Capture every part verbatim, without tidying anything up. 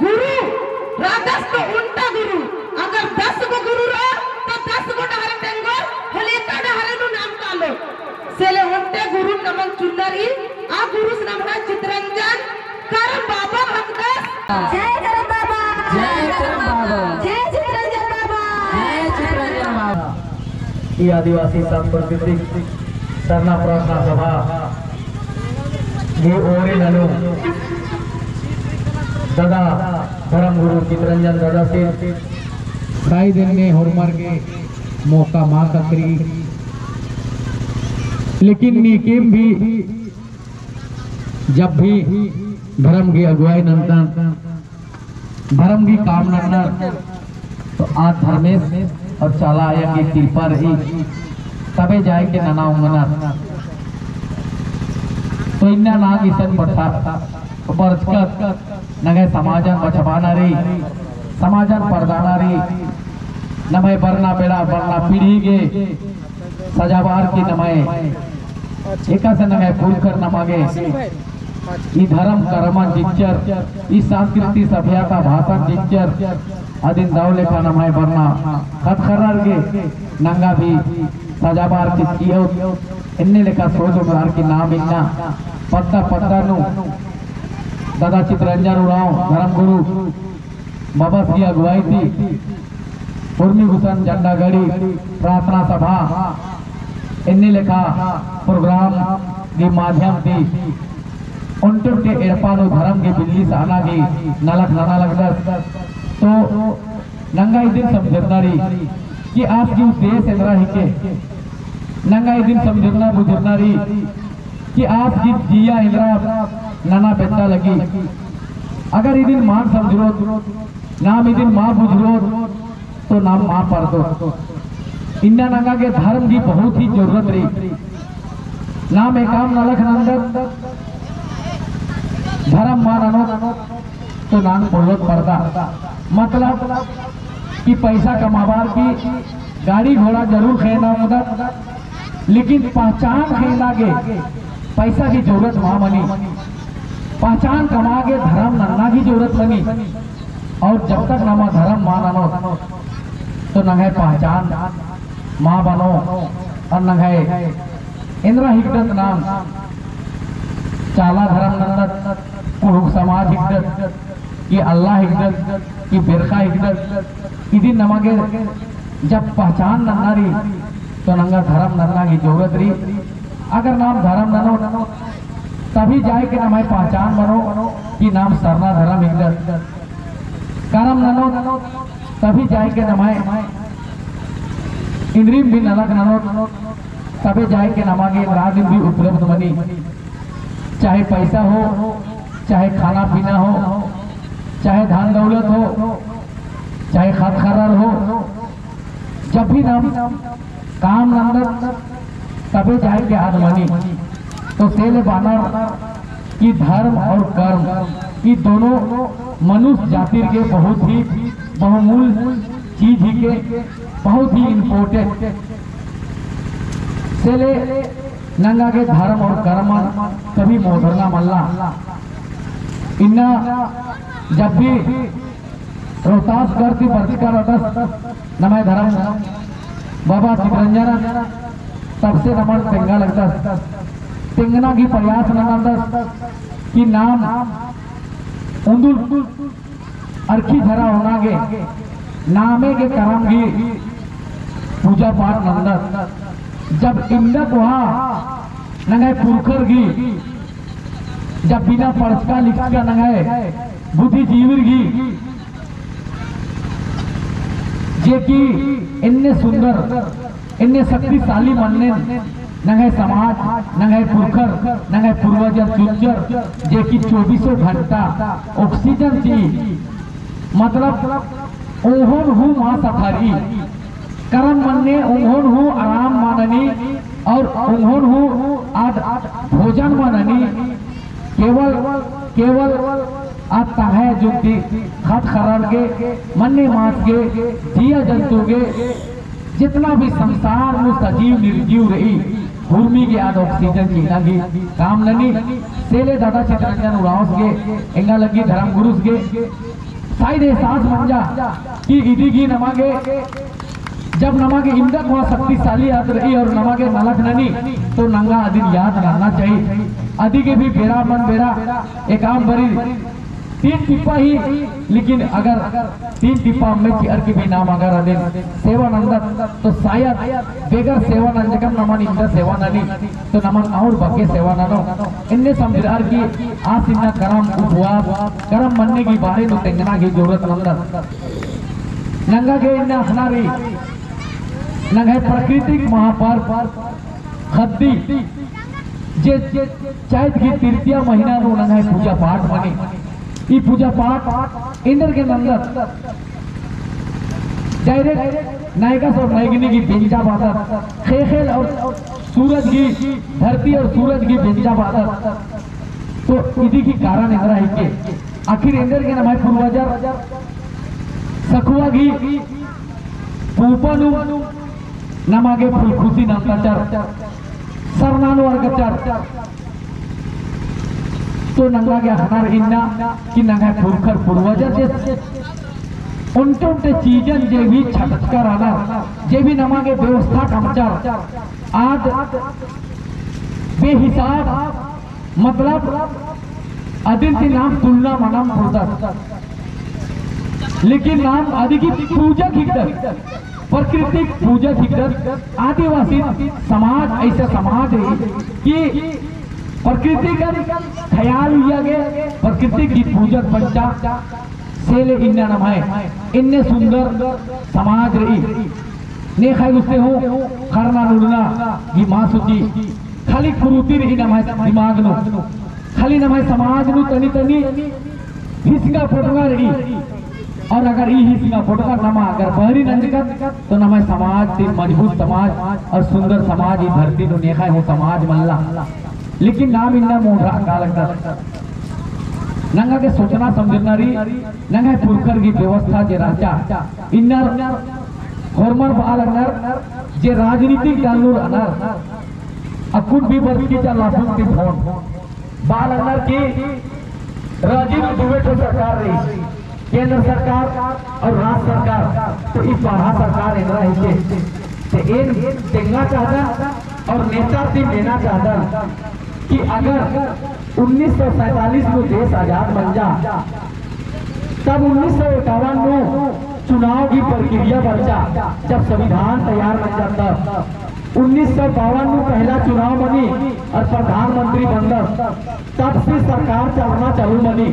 गुरु रअदस तो ओन्टा गुरु, अगर दस गो गुरु रओ, तो दस गो डहरे तेंगोर, होले एका डहरे नू नाम कालोर। से ले ओन्टे गुरु नमन चुन्नर ई, आ गुरुस नम्है चितरंजन करम बाबा हिकदस। जय करम बाबा। जय करम बाबा। जय चितरंजन बाबा। जय चितरंजन बाबा। ई आदिवासी सांस्कृतिक सरना प्रार्थना सभा गही ओर ननू ददा धर्म गुरु चितरंजन ददासिन। शायद एन्ने होरमर गे मौका मा कतरी, लेकिन नीकेम भी जब भी धर्म गही अगुवाई नन्नर, धर्म गही काम नन्नर, तो आ धर्मेस और चाला आयंग गही किरपा रई, तबे जाय के नना ओंगनर। तो इन्ना नाम इसन बरचकत नंग्है समाजन बछाबअना रई, समाजन परदअना रई, नम्है बरना बेड़ा, बरना पीढ़ी गे सजाबअर की नम्है एकासे नंग्है पुरखर नमा गे ई धर्म करमन चिच्चर, ई संस्कृति सभ्यता भाषान चिच्चर, अदिन दव लेखा नम्है बरना ख़द्द ख़र्रर गे नंगा भी सजाबअर चिच्चियो, एन्ने लेखा सोच ओंगरअर की नाम इन्ना पद्दा पद्दा नू ददा चितरंजन उराँव धर्म गुरु बाबस गही अगुवाई ती उर्मी गुसन झंडा गड़ी प्रार्थना सभा एन्ने लेखा program गही माध्यम ती ओन्टे ओन्टे एड़पा नू धर्म गही बिल्ली साना गही नलख नना लगदस। तो नंगा इदिन समझरना रई कि आस गही उद्देश्य एन्दरा हिके। नंगा इदिन समझरना बुझरना रई कि आस गही जिया एन्दरा नना बेद्दा लगी। अगर इदिन मा समझरोत, नाम इदिन मा बुझरोत, तो नाम मा परदोत। इन्ना नंगा गे धर्म गही बहुत ही जरूरत रई। नाम एकाम नलख नन्दत, धर्म मा ननोत, तो नाम पोल्लोत परदा। मतलब कि पैसा कमाबअर की, गाड़ी घोड़ा जरूर खेअना ओंगदत, लेकिन पहचान खेअना गे पैसा गही जरूरत मा मनी। पहचान कमआ गे धर्म नन्ना गही जरूरत मनी। और जब तक नमा धर्म मा ननोत, तो नंग्है पहचान मा बनो, और नंग्है एन्दरा हिकदत नाम, चाला धर्म नन्दत, कुँड़ुख़ समाज हिकदत, कि अल्ला हिकदत, कि बेरख़ा हिकदत, इदिन नमा गे जब पहचान नन्ना रई, तो नंगा धर्म नन्ना गही जरूरत रई। अगर नाम धर्म ननोत, तभी जाय के नम्है पहचान बनो कि नाम सरना धर्म हिकदत। करम ननोत, तभी जाय के नम्है इन्द्रिम भी नलख ननोत, तबे जाय के नमा गे एन्दरा दिम भी उपलब्ध मनी। चाहे पैसा हो, चाहे खाना पीना हो, चाहे धन दौलत हो, चाहे ख़द्द ख़र्रर हो, जब भी नाम काम नन्दत तबे जाय के आद मनी। तो से ले बअनर कि धर्म और कर्म ई दोनों मनुष्य जातिर गे बहुत ही बहुमूल्य चीज हिके, बहुत ही important। से ले नंगा गे धर्म और कर्मन कभी मोधरना मल्ला। इन्ना जब भी रोहतासगढ़ ती बरचका रअदस नम्है धर्म बाबा चितरंजन, तब से नमन तेंगा लगदस। तेंगना गही प्रयास नन्दस कि नाम उन्दुल अरखी झरा ओना गे नामे गे करम गही पूजा पाठ नन्दस। जब इन्दा कोहा नंग्है पुरखर गही, जब बिना पढ़चका लिखचका नंग्है बुद्धिजीविर गही, जे कि एन्ने सुंदर, एन्ने शक्तिशाली मन्नेन नंग्है समाज, नंग्है पुरखर, नंग्है पूर्वजर चुंचर, जे कि चौबीसों घंटा oxygen ती, मतलब ओंघोन हूँ मा सथरी, करम मन्ने ओंघोन हूँ आराम मा ननी और ओंघोन हूँ आद भोजन मा ननी। केवल, केवल आद तंग्है जुन्ती ख़द्द ख़र्रर गे, मन्ने मास गे, जिया जन्तु गे, जितना भी संसार नू सजीव निर्जीव रई, हुरमी गे आद oxygen चिअना गही काम ननी। से ले दादा चितरंजन उराँवस गे, एंगा लग्गी धर्म गुरुस गे, शायद एहसास मंजा कि इदी गही नमा गे, जब नमा गे इन्दा कोहा शक्तिशाली आद रई और नमा गे नलख ननी, तो नंगा अदिन याद रअना चाहिए। अदी गे भी बेरा मन बेरा एकअम बारी तीन टिप्पा ही, लेकिन अगर तीन टिप्पा अम्म चिअर की भी नाम अगर अदिन सेवा नन्दत, तो शायद बेगर सेवा नंजकम नमन इन्दा सेवा ननी, तो नमन और बग्गे सेवा ननो। इन्ने समझरअर की आस इन्ना करम उपवास, करम मन्ने की बारे नू तेंगना की जरूरत नन्दत। नंगा गे इन्ना अख़ना रई, नंग्है प्राकृतिक महापर्व ख़द्दी, जे, जे चैत की तृतीया महीना नू नंग्है पूजा पाठ मनी। ई पूजा पाठ एन्देर गे नन्दत, direct नायगस और नायगनी की बेंजा बादत, ख़ेख़ेल और सूरज की, धरती और सूरज की बेंजा बादत। तो इदी की कारण एन्दरा हिके, आखिर एन्देर गे नम्है पूर्वजर सखुआ की पूपा नू नमा गे फुलखुसी नन्ताचर, सरना नू अरगचर। तो नंगा गे अख़ना रई इन्ना कि नंग्है पुरखर पूर्वजर जे ओन्टे ओन्टे चीजन जे भी छटचकर रअनर, जे भी नमा गे व्यवस्था कमचर, आद बेहिसाब, मतलब अदिन ती नाम तुलना मनम पुरदत। लेकिन नाम अदी की पूजा हिकदत, प्रकृति पूजा हिकदत। आदिवासी समाज ऐसा समाज है कि प्रकृति का ख्याल उइया गे, प्रकृति की पूजा पंचा से ले इन्ना नम्है इन्ने सुंदर समाज रई। नेख़य गुस्ते हूँ खरना नुड़ना गी मासुकी खाली कुरुती रई नम्है दिमाग नू, खाली नम्है समाज नू तनी तनी हिसंगा पोटंगा रई। और अगर ई हिसंगा पोटंगा नमा अगर बहरी नंजकत, तो नम्है समाज ती मजबूत समाज और सुंदर समाज ई धरती नू नेख़य हूँ समाज मल्ला। लेकिन नाम इन्ना मोंढरा का लगदत। नंगा गे सोचना समझना रई, नंग्है पुरखर गी व्यवस्था जे रहचा, इन्नर होरमर बआ लगनर, जे राजनीतिक दल नू रअनर, अक्कुन भी बरचकी चा लाफुक ती फोन बआ लगनर कि राजी नू दुए ठो सरकार रई, केंद्र सरकार और राज्य सरकार, तो ई पड़हा सरकार एन्दरा हिके। ते एन तेंगा चाहदन और नेता ती मेना चाहदन कि अगर उन्नीस सौ सैंतालीस नू देश आजाद मंजा, तब उन्नीस सौ इक्यावन नू चुनाव की प्रक्रिया बरचा, जब संविधान तैयार मंजा तब। उन्नीस सौ बावन नू पहला चुनाव मनी और प्रधानमंत्री बनदस, तब से सरकार चलना चालू मनी।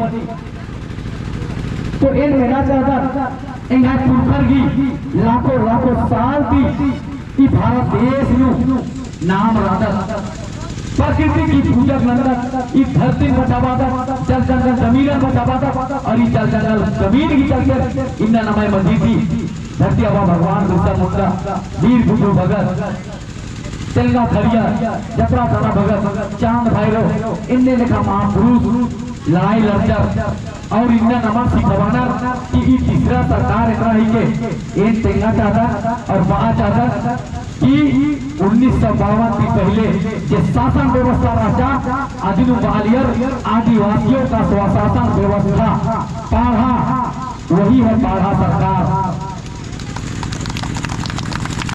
तो एन मेना चाहदन, एंग्है पुरखर गी लाखों लाखों साल ती ई भारत देश नू नाम रअदत। प्रकृति की पूजा नन्दत, ई धरती बचाबअदत, जल जंगल जमीन बचाबअदत, और ई जल जंगल जमीन की चलते इन्ना नम्है मझी ती धरती आबा भगवान बिरसा मुंडा, वीर बुधु भगत, तेलंगा खड़िया, जतरा थाना भगत, चांद भैरव, इन्ने लेखा महापुरुष लड़ाई लड़चर और इन्ना नमा सिखाबअनर कि ई तीसरा सरकार एन्दरा हिके। एन तेंगा चाहदन और बआ चाहदन कि उन्नीस सौ बावन ती पहले जे शासन व्यवस्था रहचा, अदिन बआलियर आदिवासियों का स्वशासन व्यवस्था, पड़हा, वही है पड़हा सरकार।